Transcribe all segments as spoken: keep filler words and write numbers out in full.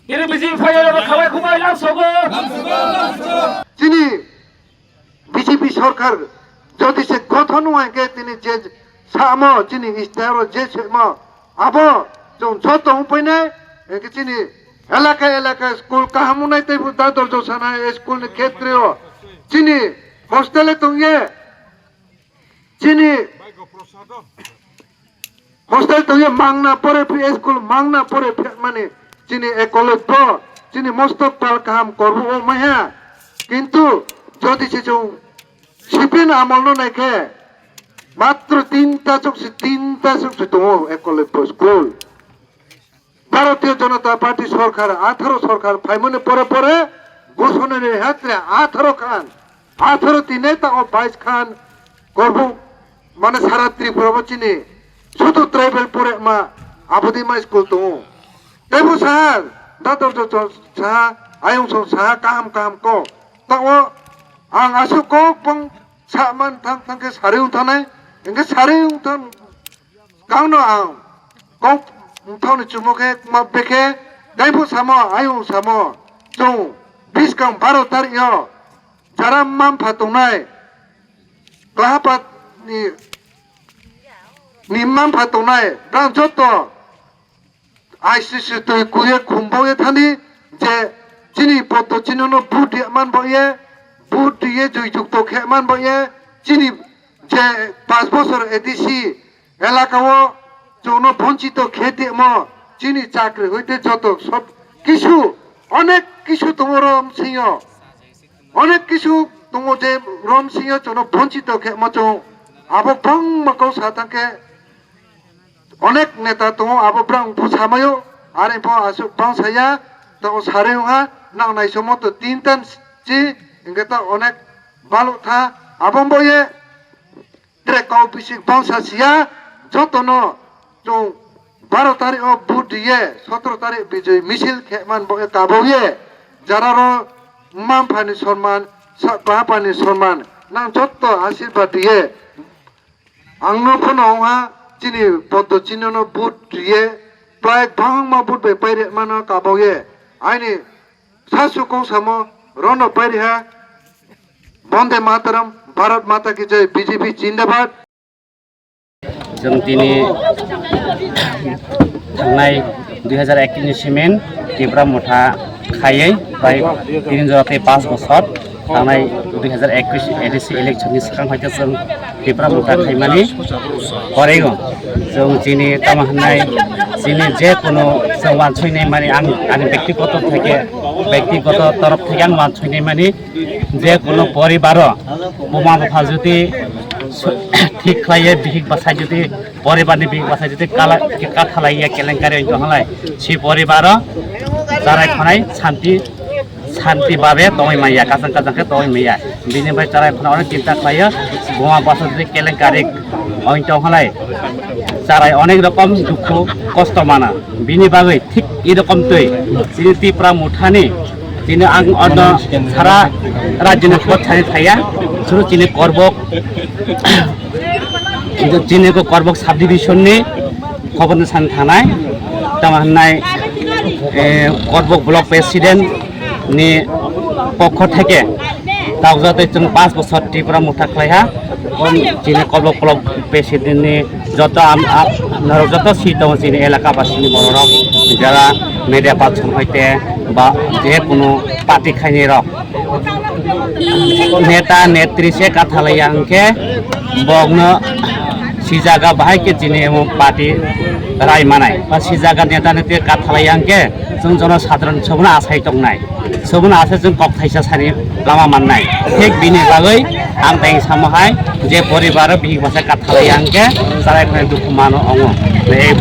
Kiri B J P phaiyarok khabai khubai lamsogo. Chini B J P sorkar jodi se gothon wngkhe tini je samo chini istaro je semo abo chwng joto wngpainai, hwnkhe chini elaka elaka school kaham wngnai teibo dador josana school ni khetreo chini hostel tongye chini hostel tongye mangna pore phi school mangna pore phemani chini ekolotbo chini mostok pal kaham korbo o maiha. Kintu jodi se chwng sipin amol no naikhe matro tinta chuk se tinta chuk se tongo ekolotbo school. Bharatiya Janata Party sorkar, atharo sorkar phaimani pore pore gosonani hatre atharo khan, atharo tine ta o bais khan korbu mane sara Tripura bo chini sudu tribal pore ma abodi ma school tongo. Tebo saha, dador joto saha, ayung song saha, kaham kaham ko. Ta o ang asuk kok pang sa man thang thang ke sari ung thanai, engke sari ung thang Kangno ang kok mungthokni chumo khe ma bekhe, taibo samo, ayung samo, chwng biskang baro tarikh yo jara mampha tongnai, Klahapat ni, ni mampha tongnai, brang joto I C C twi kuye khumbo ye thani je chini poto chini no vote ya man bo ye, vote ye joi jukto khe man bo ye, chini je panch bosor A D C elaka o chwngno bonchito khe tongmo, chini chakri hoite joto sob kisu, onek kisu tongo rom singyo, onek kisu tongo je rom singyo chwngno bonchito khe mo chwng abo bangma kok sa thangkhe onek neta tongo abo brang bwsamayo, are pho aswk bang saya, to sare wngha nang naisomo to tin tan chi, hingke to onek balok tha abo bo ye. Tere kok bisik bangsa siya, jotono chwng baro tarikh o vote riye, sotoro tarikh bijoi misil khe man bo kabo ye, jararo mma mpha ni sonman, sa-, bupha mpha ni sonman, nang jotto asirwad riye. Ang no phano wngha chini poddo chini no vote riye, plai bangma vote bai paire mano kabo ye. Aini Sasu kok samo rono pairiha. Bonde Mataram, Bharat Mata ki Jai, B J P Jindabad. Chwng tini thangnai dui hazar ekkush ni simin Tipra Motha khaiwi bai tini jora tei panch bosor thangnai dui hazar ekkush A D C election ni swkang hai khe chwng Tipra Motha khaimani korego. Chwng chini tamo hwnai chini je kono chwng wansoi nai mani ang ani bektigoto theke bektigoto torof theke ang wansoi nai mani je kono poribaro buma bupha jodi thik khlaiye bihik bwsai jodi poribarni bihik bwsai jodi kala kathalaiya kelenkari oi tonghalai si poribaro charai khonai santi santi babe tongwi manya, kachang kachang khe tongwi manya. Bini bai charai phano onek chinta khlaio, buma bwsa twi kelenkari oi tong halai. Charai onek rokom dukhu kosto mana. Bini bagwi thik i rokom twi chini Tipra Mothani chini ang ono sara rajyoni khobor thani thaya, suru chini Korbok Chini ko Korbok subdivision ni khobor ni san thanai, tamo hwnai, eh, Korbok block president ni pokho theke taujate chwng panch bosor Tripura motha khlaiha. Chini Korbok block president ni joto am-, am-, norok joto si tongo chini elaka basini bororok, jara media person hoite ba je kunu party khainai rok. Neta netri se kathalaiya hwnkhe bokno si jaga bahai khe chini emo party rai manai ba si jaga neta netri kathalaiya hwnkhe chwng jono sadharon sobono asai tongnai, sobono asai chwng kok thaisa sani lama mannai. Thik bini bagwi ang tei samo hai je poribar o bihik bwsa kathalaiya hwnkhe charai khwnai dukhu mano ongo. Tei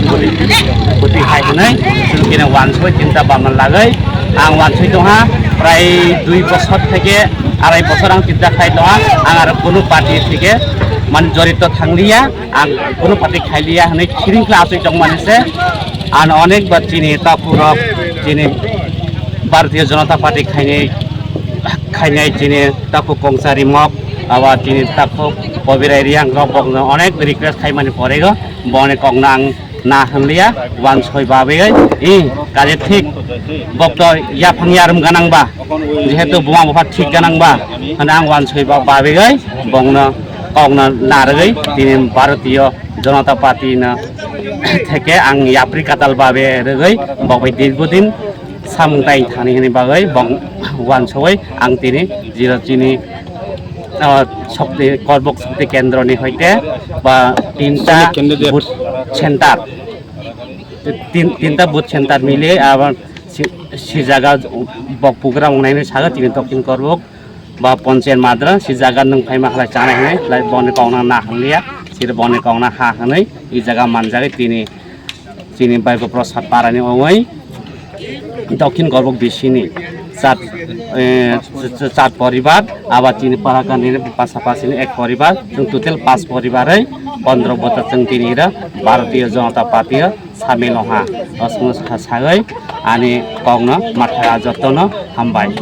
bwtwi hai hwnwi chwng khe wansoi chinta bamna lagwi ang wansoi tongha, prai dui bosor theke arai bosor ang chinta khai tongha, ang aro kunu party theke man jorito thangliya, ang kunu party khailiya hwnwi khiring khe achoi tongmani se. Ang onek bar chini takhuk rok chini Bharatiya Janata Party khainai khainai chini takhuk Kongsa Rimok aba chini takhuk Kobirai Riang rok bokno onek request khaimani porego boni kokno ang Na hwnliya, wansoi babegwi, i, kaje thik, bokto yaphang yarwm ganang ba, jehetu buma bupha thik ganang ba, hwnwi ang wansoi ba-, babegwi, bongno kokno narwgwi, tini Bharatiya Janata Party no theke ang yapri katal babe rwgwi, bokbai dirgodin samung tai thani hwnwi bagwi bong wansoi ang tini jiro chini, ah, shokti, Korbok Shokti Kendro ni hoite ba tinta Candidate. Booth center, tin, tinta booth center mili abar si, si jaga bok program wngnai ni saga tini Dokhin Korbok ba Ponchayat Madra si jaga nwng phaima khlai chanai hwnwi khlai boni kokno na hwnliya, sir boni kokno ha hwnwi i jaga manjagwi tini chini Baigo Prasad Parani ongoi Dokhin Korbok bisini chat, eh, ch-, ch-, chat poribar, aba chini Parakani pasapasini ek poribar, chwng total pas poribar hai pondro bota chwng tini ira Bharatiya Janata Party o samil oha. Osmo sa-, sagoi ani kokno matha jotono hambai.